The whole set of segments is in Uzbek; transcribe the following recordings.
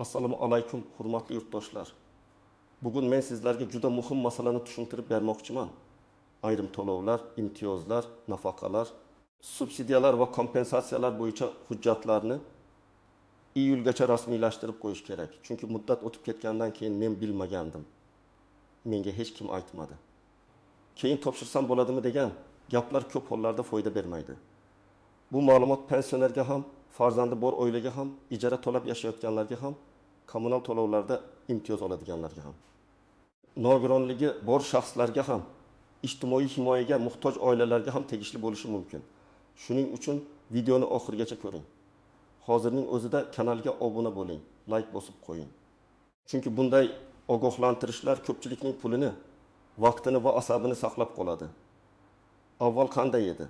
Assalomu alaykum, hurmatli yurtdoshlar. Bugun men sizlarga juda muhim masalani tushuntirib bermoqchiman. Ayrim to'lovlar, imtiyozlar, nafaqalar, subsidiyalar va kompensatsiyalar bo'yicha hujjatlarni iyulgacha rasmiylashtirib qo'yish kerak. Chunki muddat o'tib ketgandan keyin men bilmagandim. Menga hech kim aytmadi. Keyin topshirsam bo'ladimi degan gaplar ko'p hollarda foyda bermaydi. Bu ma'lumot pensionerga ham, farzandi bor oilaga ham, ijara to'lab yashayotganlarga ham, kommunal to'lovlarda imtiyoz oladiganlarga ham, nogironligi bor shaxslarga ham, ijtimoiy himoyaga muhtoj oilalarga ham tegishli bo'lishi mumkin. Shuning uchun videoni oxirigacha ko'ring. Hozirning o'zida kanalga obuna bo'ling, like bosib qo'ying. Chunki bunday ogohlantirishlar ko'pchilikning pulini, vaqtini va asabini saqlab qoladi. Avval qanday edi?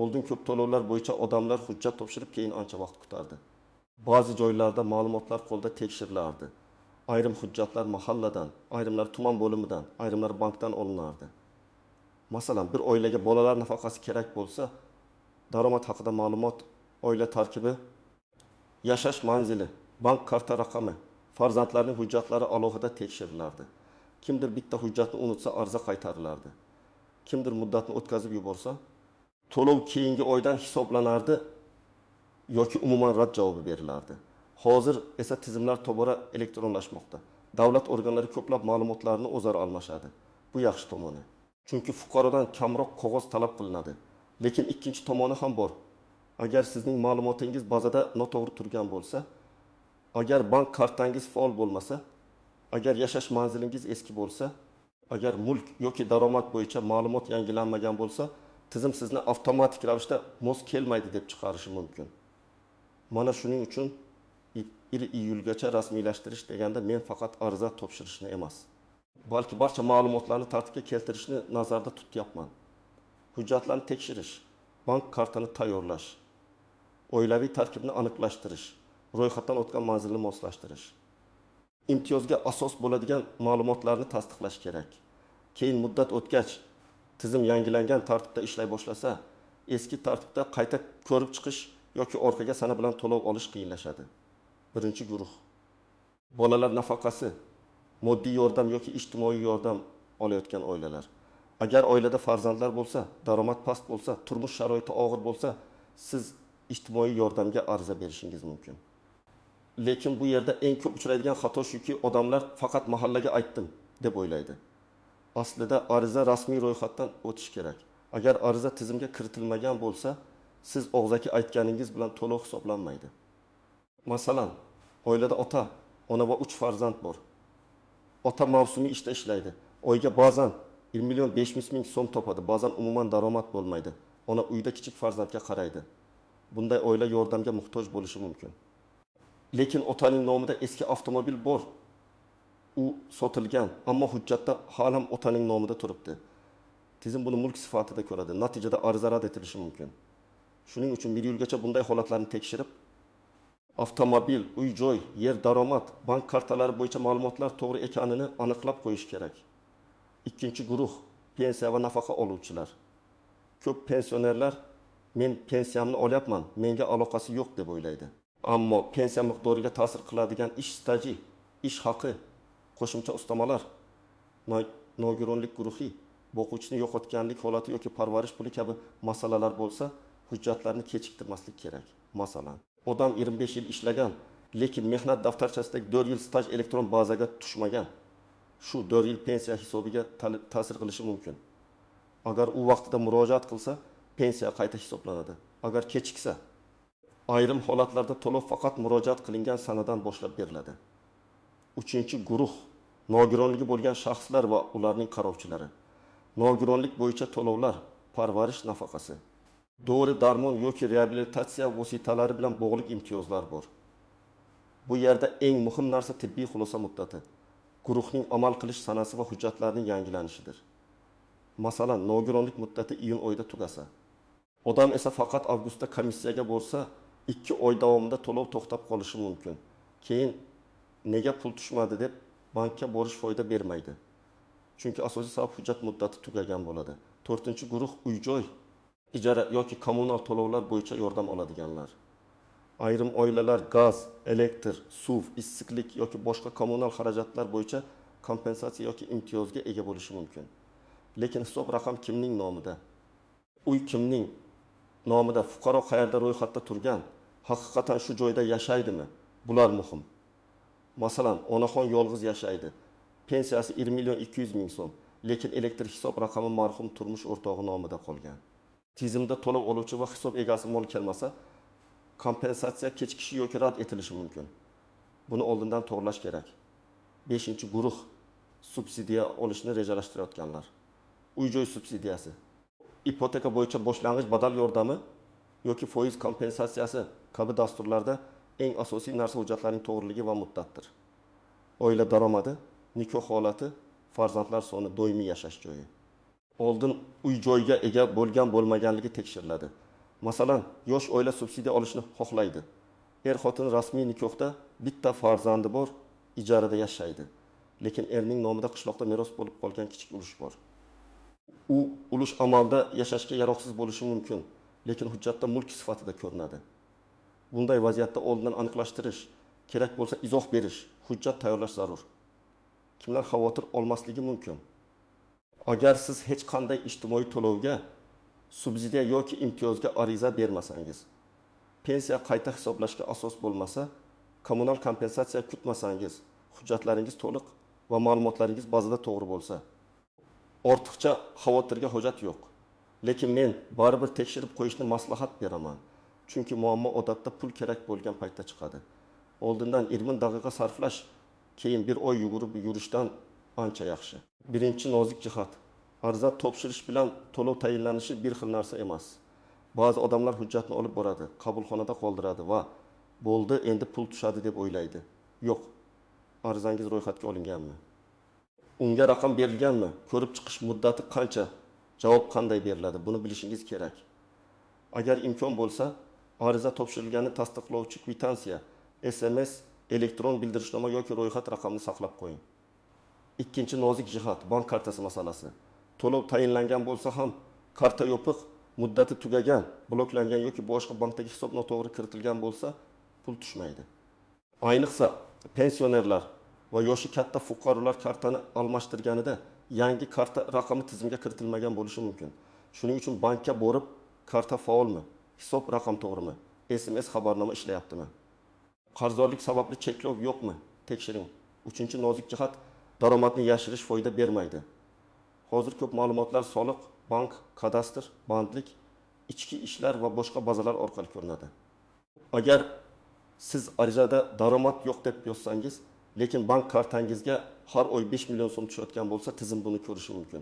Oldin ko'p to'lovlar bo'yicha odamlar hujjat topshirib, keyin ancha vaqt kutardi. Ba'zi joylarda ma'lumotlar qo'lda tekshirilardi. Ayrim hujjatlar mahalladan, ayrimlar tuman bo'limidan, ayrimlar bankdan olinardi. Masalan, bir oilaga bolalar nafaqasi kerak bo'lsa, daromad haqida ma'lumot, oila tarkibi, yashash manzili, bank karta raqami, farzandlarning hujjatlari alohida tekshirilardi. Kimdir bitta hujjatni unutsa, arza qaytarilardi. Kimdir muddatni o'tkazib yuborsa, to'lov keyingi oydan hisoblanardi yoki umuman rad javobi berilardi. Hozir esa tizimlar tobora elektronlashmoqda. Davlat organlari ko'plab ma'lumotlarni o'zaro almashadi. Bu yaxshi tomoni. Chunki fuqarodan kamroq qog'oz talab qilinadi. Lekin ikkinchi tomoni ham bor. Agar sizning ma'lumotingiz bazada noto'g'ri turgan bo'lsa, agar bank kartangiz faol bo'lmasa, agar yashash manzilingiz eski bo'lsa, agar mulk yoki daromad bo'yicha ma'lumot yangilanmagan bo'lsa, tizim sizni avtomatik ravishda mos kelmaydi deb chiqarishi mumkin. Mana shuning uchun 1 iyulgacha rasmiylashtirish deganda men faqat arza topshirishni emas, balki barcha ma'lumotlarni tartibga keltirishni nazarda tutyapman. Hujjatlarni tekshirish, bank kartani tayyorlash, oilaviy tarkibni aniqlashtirish, ro'yxatdan o'tgan manzilni moslashtirish. Imtiyozga asos bo'ladigan ma'lumotlarni tasdiqlash kerak. Keyin muddat o'tgach, tizim yangilangan tartibda ishlay boshlasa, eski tartibda qayta ko'rib chiqish yoki orqaga sana bilan to'lov olish qiyinlashadi. Birinchi guruh: bolalar nafaqasi, moddiy yordam yoki ijtimoiy yordam olayotgan oilalar. Agar oilada farzandlar bo'lsa, daromad past bo'lsa, turmush sharoiti og'ir bo'lsa, siz ijtimoiy yordamga arza berishingiz mumkin. Lekin bu yerda eng ko'p uchraydigan xato shuki, odamlar faqat mahallaga aytdim deb o'ylaydi. Aslida ariza rasmiy ro'yxatdan o'tish kerak. Agar ariza tizimga kiritilmagan bo'lsa, siz og'zaki aytganingiz bilan to'lov hisoblanmaydi. Masalan, oilada ota, ona va 3 farzand bor. Ota mavsumiy ishda ishlaydi. Oyga ba'zan 1 million 500 ming so'm topadi, ba'zan umuman daromad bo'lmaydi. Ona uyda kichik farzandga qaraydi. Bunday oila yordamga muhtoj bo'lishi mumkin. Lekin otaning nomida eski avtomobil bor. U sotilgan, ammo hujjatda hali ham otaning nomida turibdi. Tizim buni mulk sifatida ko'radi. Natijada ariza rad etilishi mumkin. Shuning uchun 1 iyulgacha bunday holatlarni tekshirib, avtomobil, uy-joy, yer, daromad, bank kartalari bo'yicha ma'lumotlar to'g'ri ekanini aniqlab qo'yish kerak. Ikkinchi guruh: pensiya va nafaqa oluvchilar. Ko'p pensionerlar men pensiyamni olyapman, menga aloqasi yo'q deb o'ylaydi. Ammo pensiya miqdoriga ta'sir qiladigan ish staji, ish haqi, qo'shimcha ustamalar, nogironlik guruhi, boquvchini yo'qotganlik holati yoki parvarish puli kabi masalalar bo'lsa, hujjatlarni kechiktirmaslik kerak. Masalan, odam 25 yil ishlagan, lekin mehnat daftarchasidagi 4 yil staj elektron bazaga tushmagan. Shu 4 yil pensiya hisobiga ta'sir qilishi mumkin. Agar u vaqtida murojaat qilsa, pensiya qayta hisoblanadi. Agar kechiksa, ayrim holatlarda to'lov faqat murojaat qilingan sanadan boshlab beriladi. Uchinchi guruh: nogironligi bo'lgan shaxslar va ularning qarovchilari. Nogironlik bo'yicha to'lovlar, parvarish nafaqasi, dori darmon yoki reabilitatsiya vositalari bilan bog'liq imtiyozlar bor. Bu yerda eng muhim narsa tibbiy xulosa muddati, guruhning amal qilish sanasi va hujjatlarning yangilanishidir. Masalan, nogironlik muddati iyun oyida tugasa, odam esa faqat avgustda komissiyaga borsa, 2 oy davomida to'lov to'xtab qolishi mumkin. Keyin nega pul tushmadi deb bankka borish foyda bermaydi. Chunki asosiy sabab hujjat muddati tugagan bo'ladi. To'rtinchi guruh: uy-joy, ijara yoki kommunal to'lovlar bo'yicha yordam oladiganlar. Ayrim oilalar gaz, elektr, suv, issiqlik yoki boshqa kommunal xarajatlar bo'yicha kompensatsiya yoki imtiyozga ega bo'lishi mumkin. Lekin hisob raqam kimning nomida? Uy kimning nomida? Fuqaro qayerda ro'yxatda turgan? Haqiqatan shu joyda yashaydimi? Bular muhim. Masalan, onaxon yolg'iz yashaydi. Pensiyasi 1 million 200 ming so'm, lekin elektr hisob raqami marhum turmush o'rtog'i nomida qolgan. Tizimda to'lov oluvchi va hisob egasi mol kelmasa, kompensatsiya kechikishi yoki rad etilishi mumkin. Buni oldindan to'g'rilash kerak. 5-guruh subsidiya olishni rejalashtirayotganlar. Uy-joy subsidiyasi, ipoteka bo'yicha boshlang'ich badal yordami yoki foiz kompensatsiyasi kabi dasturlarda eng asosiy narsa hujjatlarning to'g'riligi va muddatdir. Oila daromadi, nikoh holati, farzandlar soni, doimiy yashash joyi. Oldin uy-joyga ega bo'lgan bo'lmaganligi tekshiriladi. Masalan, yosh oila subsidiya olishni xohlaydi. Er-xotin rasmiy nikohda, bitta farzandi bor, ijarada yashaydi. Lekin erning nomida qishloqda meros bo'lib qolgan kichik ulush bor. U ulush amalda yashashga yaroqsiz bo'lishi mumkin, lekin hujjatda mulk sifatida ko'rinadi. Bunday vaziyatda oldindan aniqlashtirish, kerak bo'lsa izoh berish, hujjat tayyorlash zarur. Kimlar xavotir olmasligi mumkin? Agar siz hech qanday ijtimoiy to'lovga, subsidiya yoki imtiyozga ariza bermasangiz, pensiya qayta hisoblashga asos bo'lmasa, kommunal kompensatsiya kutmasangiz, hujjatlaringiz to'liq va ma'lumotlaringiz bazada to'g'ri bo'lsa, ortiqcha xavotirga hojat yo'q. Lekin men baribir tekshirib qo'yishni maslahat beraman. Chunki muammo odatda pul kerak bo'lgan paytda chiqadi. Oldindan 20 daqiqa sarflash, keyin bir oy yugurib yurishdan ancha yaxshi. Birinchi nozik jihat. Ariza topshirish bilan to'lov tayinlanishi bir xil narsa emas. Ba'zi odamlar hujjatni olib boradi, qabulxonada qoldiradi va bo'ldi, endi pul tushadi deb o'ylaydi. Yo'q. Arizangiz ro'yxatga olinganmi? Unga raqam berilganmi? Ko'rib chiqish muddati qancha? Javob qanday beriladi? Buni bilishingiz kerak. Agar imkon bo'lsa, ariza topshirilganini tasdiqlovchi kvitansiya, SMS, elektron bildirishnoma yoki ro'yxat raqamini saqlab qo'ying. Ikkinchi nozik jihat bank kartasi masalasi. To'lov tayinlangan bo'lsa ham karta yopiq, muddati tugagan, bloklangan yoki boshqa bankdagi hisob noto'g'ri kiritilgan bo'lsa, pul tushmaydi. Ayniqsa pensionerlar va yoshi katta fuqarolar kartani almashtirganida yangi karta raqami tizimga kiritilmagan bo'lishi mumkin. Shuning uchun bankka borib, karta faolmi, hisob raqam to'g'rimi, SMS xabarnoma ishlayaptimi? Qarzdorlik sababli cheklov yo'qmi? Tekshiring. Uchinchi nozik jihat daromadni yashirish foyda bermaydi. Hozir ko'p ma'lumotlar soliq, bank, kadastr, bandlik, ichki ishlar va boshqa bazalar orqali ko'rinadi. Agar siz arizada daromad yo'q deb yozsangiz, lekin bank kartangizga har oy 5 million so'm tushayotgan bo'lsa, tizim buni ko'rishi mumkin.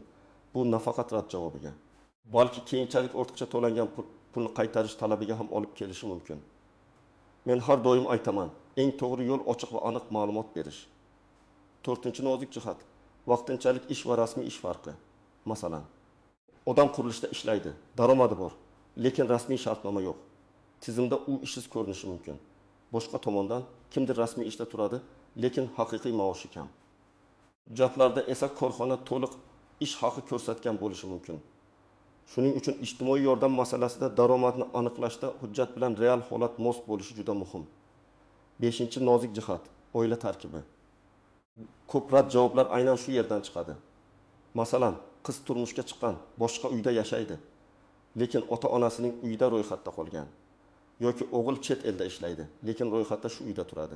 Bu nafaqat rad javobiga, balki keyinchalik ortiqcha to'langan pulni qaytarish talabiga ham olib kelishi mumkin. Men har doim aytaman, eng to'g'ri yo'l ochiq va aniq ma'lumot berish. To'rtinchi nozik jihat vaqtinchalik ish va rasmiy ish farqi. Masalan, odam qurilishda ishlaydi, daromadi bor, lekin rasmiy shartnoma yo'q. Tizimda u ishsiz ko'rinishi mumkin. Boshqa tomondan kimdir rasmiy ishda turadi, lekin haqiqiy maoshi kam. Hujjatlarda esa korxona to'liq ish haqi ko'rsatgan bo'lishi mumkin. Shuning uchun ijtimoiy yordam masalasida daromadni aniqlashda hujjat bilan real holat mos bo'lishi juda muhim. 5-nozik jihat oila tarkibi. Ko'p rad javoblar aynan shu yerdan chiqadi. Masalan, qiz turmushga chiqqan, boshqa uyda yashaydi, lekin ota-onasining uyida ro'yxatda qolgan. Yoki o'g'il chet elda ishlaydi, lekin ro'yxatda shu uyda turadi.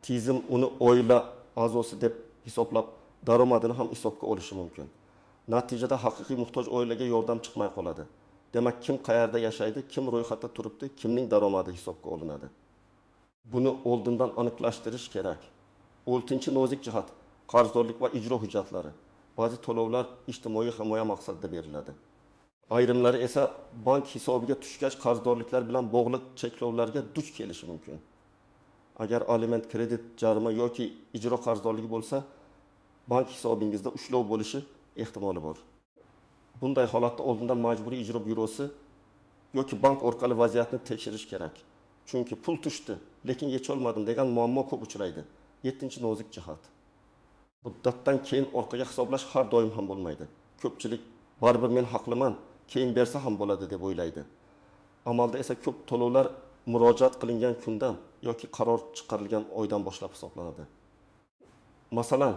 Tizim uni oila a'zosi deb hisoblab, daromadini ham hisobga olishi mumkin. Natijada haqiqiy muhtoj oilaga yordam chiqmay qoladi. Demak, kim qayerda yashaydi, kim ro'yxatda turibdi, kimning daromadi hisobga olinadi. Buni oldindan aniqlashtirish kerak. 6-nozik jihat qarzdorlik va ijro hujjatlari. Ba'zi to'lovlar ijtimoiy himoya maqsadida beriladi. Ayrimlari esa bank hisobiga tushgach qarzdorliklar bilan bog'liq cheklovlarga duch kelishi mumkin. Agar aliment, kredit, jarima yoki ijro qarzdorligi bo'lsa, bank hisobingizda ushlov bo'lishi ehtimoli bor. Bunday holatda oldindan majburiy ijro byurosi yoki bank orqali vaziyatni tekshirish kerak. Chunki pul tushdi, lekin yecholmadim degan muammo ko'p uchraydi. 7-nozik jihat. Muddatdan keyin orqaga hisoblash har doim ham bo'lmaydi. Ko'pchilik baribir men haqliman, keyin bersa ham bo'ladi deb o'ylaydi. Amalda esa ko'p to'lovlar murojaat qilingan kundan yoki qaror chiqarilgan oydan boshlab hisoblanadi. Masalan,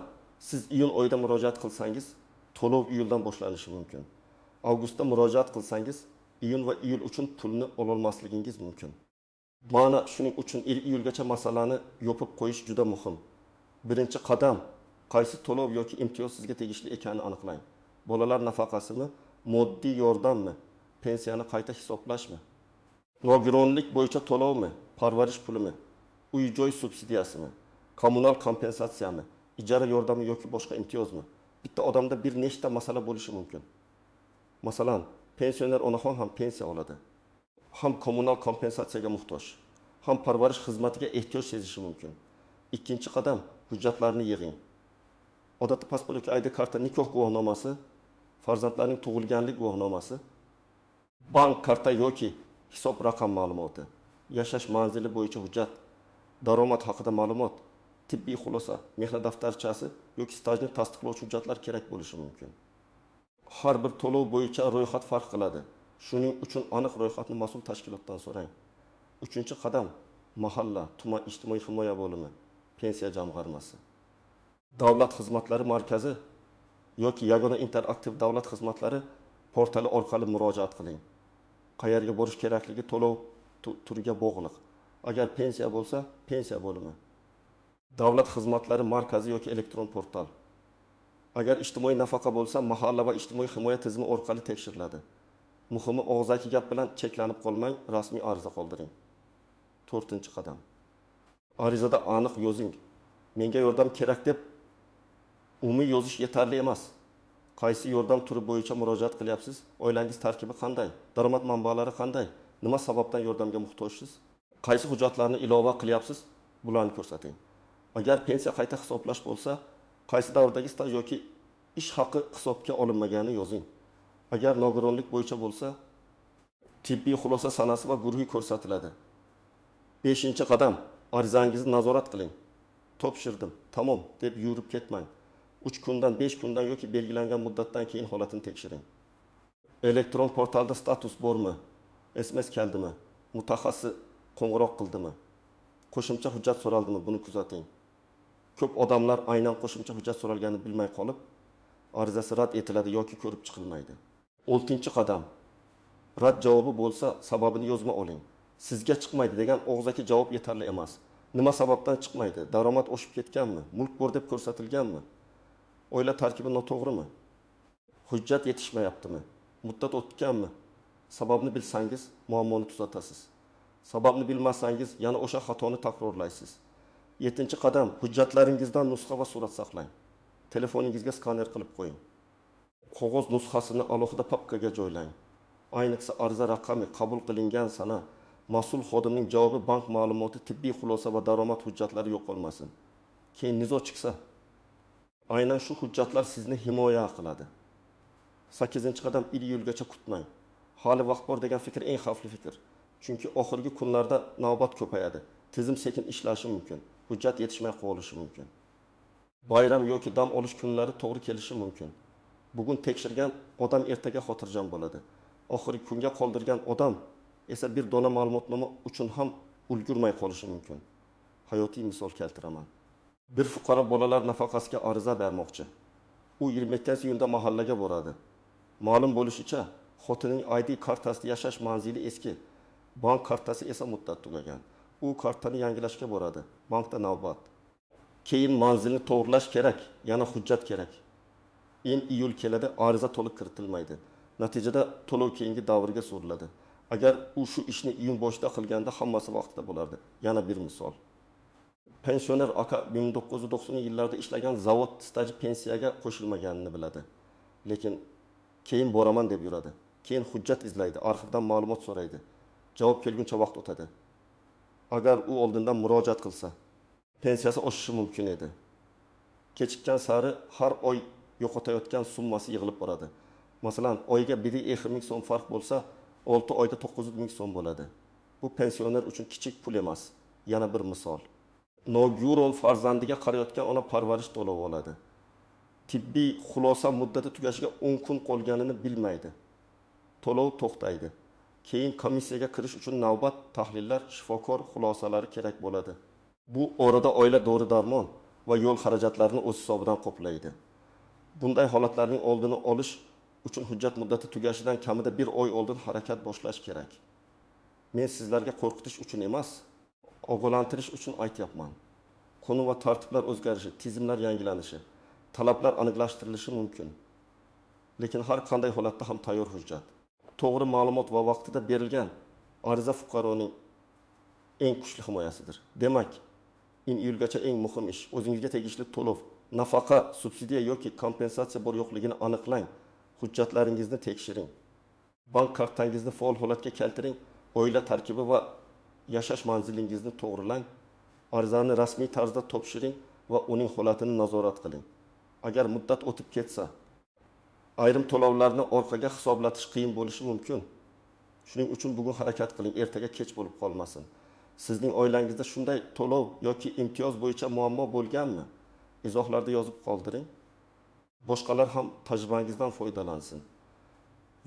siz iyun oyida murojaat qilsangiz, to'lov iyuldan boshlanishi mumkin. Avgustda murojaat qilsangiz, iyun va iyul uchun pulni ololmasligingiz mumkin. Mana shuning uchun iyulgacha masalani yopib qo'yish juda muhim. Birinchi qadam: qaysi to'lov yoki imtiyoz sizga tegishli ekanini aniqlang. Bolalar nafaqasimi, moddiy yordammi, pensiyani qayta hisoblashmi, nogironlik bo'yicha to'lovmi, parvarish pulimi, uy-joy subsidiyasimi, kommunal kompensatsiyami, ijara yordami yoki boshqa imtiyozmi? Bitta odamda bir nechta masala bo'lishi mumkin. Masalan, pensioner onaxon ham pensiya oladi, ham kommunal kompensatsiyaga muhtoj, ham parvarish xizmatiga ehtiyoj sezishi mumkin. Ikkinchi qadam: hujjatlarni yig'ing. Odatda pasport yoki ID karta, nikoh guvohnomasi, farzandlarning tug'ilganlik guvohnomasi, bank karta yoki hisob raqam ma'lumoti, yashash manzili bo'yicha hujjat, daromad haqida ma'lumot, tibbiy xulosa, mehnat daftarchasi yoki stajni tasdiqlovchi hujjatlar kerak bo'lishi mumkin. Har bir to'lov bo'yicha ro'yxat farq qiladi. Shuning uchun aniq ro'yxatni mas'ul tashkilotdan so'rang. Uchinchi qadam: mahalla, tuman ijtimoiy himoya bo'limi, pensiya jamg'armasi, davlat xizmatlari markazi yoki yagona interaktiv davlat xizmatlari portali orqali murojaat qiling. Qayerga borish kerakligi to'lov turiga bog'liq. Agar pensiya bo'lsa, pensiya bo'limi, davlat xizmatlari markazi yoki elektron portal. Agar ijtimoiy nafaqa bo'lsa, mahalla va ijtimoiy himoya tizimi orqali tekshiriladi. Muhimi, og'zaki gap bilan cheklanib qolmang, rasmiy ariza qoldiring. To'rtinchi qadam: arizada aniq yozing. Menga yordam kerak deb umumiy yozish yetarli emas. Qaysi yordam turi bo'yicha murojaat qilyapsiz? Oilangiz tarkibi qanday? Daromad manbalari qanday? Nima sababdan yordamga muhtojsiz? Qaysi hujjatlarni ilova qilyapsiz? Bularni ko'rsating. Agar pensiya qayta hisoblash bo'lsa, qaysi davrdagi staj yoki ish haqi hisobga olinmaganini yozing. Agar nogironlik bo'yicha bo'lsa, tibbiy xulosa sanasi va guruhi ko'rsatiladi. Beshinchi qadam: arizangizni nazorat qiling. Topshirdim, tamom deb yurib ketmang. 3 kundan, 5 kundan yoki belgilangan muddatdan keyin holatini tekshiring. Elektron portalda status bormi? SMS keldimi? Mutaxassis qo'ng'iroq qildimi? Qo'shimcha hujjat so'raldimi? Buni kuzating. Ko'p odamlar aynan qo'shimcha hujjat so'ralganini bilmay qolib, arizasi rad etiladi yoki ko'rib chiqilmaydi. Oltinchi qadam: rad javobi bo'lsa, sababini yozma oling. Sizga chiqmaydi degan og'zaki javob yetarli emas. Nima sababdan chiqmaydi? Daromad oshib ketganmi? Mulk bor deb ko'rsatilganmi? Oila tarkibi noto'g'rimi? Hujjat yetishmayaptimi? Muddat o'tganmi? Sababni bilsangiz, muammoni tuzatasiz. Sababni bilmasangiz, yana o'sha xatoni takrorlaysiz. Yettinchi qadam: hujjatlaringizdan nusxa va surat saqlang. Telefoningizga skaner qilib qo'ying. Qog'oz nusxasini alohida papkaga joylang. Ayniqsa ariza raqami, qabul qilingan sana, mas'ul xodimning javobi, bank ma'lumoti, tibbiy xulosa va daromad hujjatlari yo'qolmasin. Keyin nizo chiqsa, aynan shu hujjatlar sizni himoya qiladi. Sakkizinchi qadam: iyulgacha kutmang. Hali vaqt bor degan fikr eng xavfli fikr. Chunki oxirgi kunlarda navbat ko'payadi. Tizim sekin ishlashi mumkin. Hujjat yetishmay qolishi mumkin. Bayram yoki dam olish kunlari to'g'ri kelishi mumkin. Bugun tekshirgan odam ertaga xotirjam bo'ladi. Oxirgi kunga qoldirgan odam esa bir dona ma'lumotnoma uchun ham ulgurmay qolishi mumkin. Hayotiy misol keltiraman. Bir fuqaro bolalar nafaqasiga ariza bermoqchi. U 22-iyunda mahallaga boradi. Ma'lum bo'lishicha, xotinining ID kartasida yashash manzili eski, bank kartasi esa muddat tugagan. U kartani yangilashga boradi. Bankda navbat. Keyin manzilni to'g'rilash kerak, yana hujjat kerak. Iyul keladi, ariza to'liq kiritilmaydi. Natijada to'lov keyingi davrga suriladi. Agar u shu ishni iyun boshida qilganda hammasi vaqtida bo'lardi. Yana bir misol. Pensioner aka 1990-yillarda ishlagan zavod staji pensiyaga qo'shilmaganini biladi. Lekin keyin boraman deb yuradi. Keyin hujjat izlaydi, arxivdan ma'lumot so'raydi. Javob kelguncha vaqt o'tadi. Agar u oldindan murojaat qilsa, pensiyasi oshishi mumkin edi. Kechikkan sari har oy yo'qotayotgan summasi yig'ilib boradi. Masalan, oyga 1,5 ming so'm farq bo'lsa, 6 oyda 900 ming so'm bo'ladi. Bu pensioner uchun kichik pul emas. Yana bir misol. Nogiron farzandiga qarayotgan ona parvarish to'lovi oladi. Tibbiy xulosa muddati tugashiga 10 kun qolganini bilmaydi. To'lov to'xtaydi. Keyin komissiyaga kirish uchun navbat, tahlillar, shifokor xulosalari kerak bo'ladi. Bu orada oila dori-darmon va yo'l xarajatlarini o'z hisobidan qoplaydi. Bunday holatlarning oldini olish uchun hujjat muddati tugashidan kamida bir oy oldin harakat boshlash kerak. Men sizlarga qo'rqitish uchun emas, ogohlantirish uchun aytyapman. Qonun va tartiblar o'zgarishi, tizimlar yangilanishi, talablar aniqlashtirilishi mumkin. Lekin har qanday holatda ham tayyor hujjat, to'g'ri ma'lumot va vaqtida berilgan ariza fuqaroning eng kuchli himoyasidir. Demak, iyulgacha eng muhim ish: o'zingizga tegishli to'lov, nafaqa, subsidiya yoki kompensatsiya bor yo'qligini aniqlang, hujjatlaringizni tekshiring. Bank kartangizni faol holatga keltiring, oila tarkibi va yashash manzilingizni to'g'rilang, arizani rasmiy tarzda topshiring va uning holatini nazorat qiling. Agar muddat o'tib ketsa, ayrim to'lovlarni orqaga hisoblatish qiyin bo'lishi mumkin. Shuning uchun bugun harakat qiling, ertaga kech bo'lib qolmasin. Sizning oilangizda shunday to'lov yoki imtiyoz bo'yicha muammo bo'lganmi? Izohlarda yozib qoldiring. Boshqalar ham tajribangizdan foydalansin.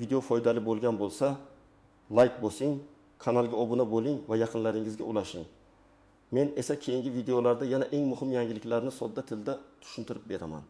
Video foydali bo'lgan bo'lsa, like bosing, kanalga obuna bo'ling va yaqinlaringizga ulashing. Men esa keyingi videolarda yana eng muhim yangiliklarni sodda tilda tushuntirib beraman.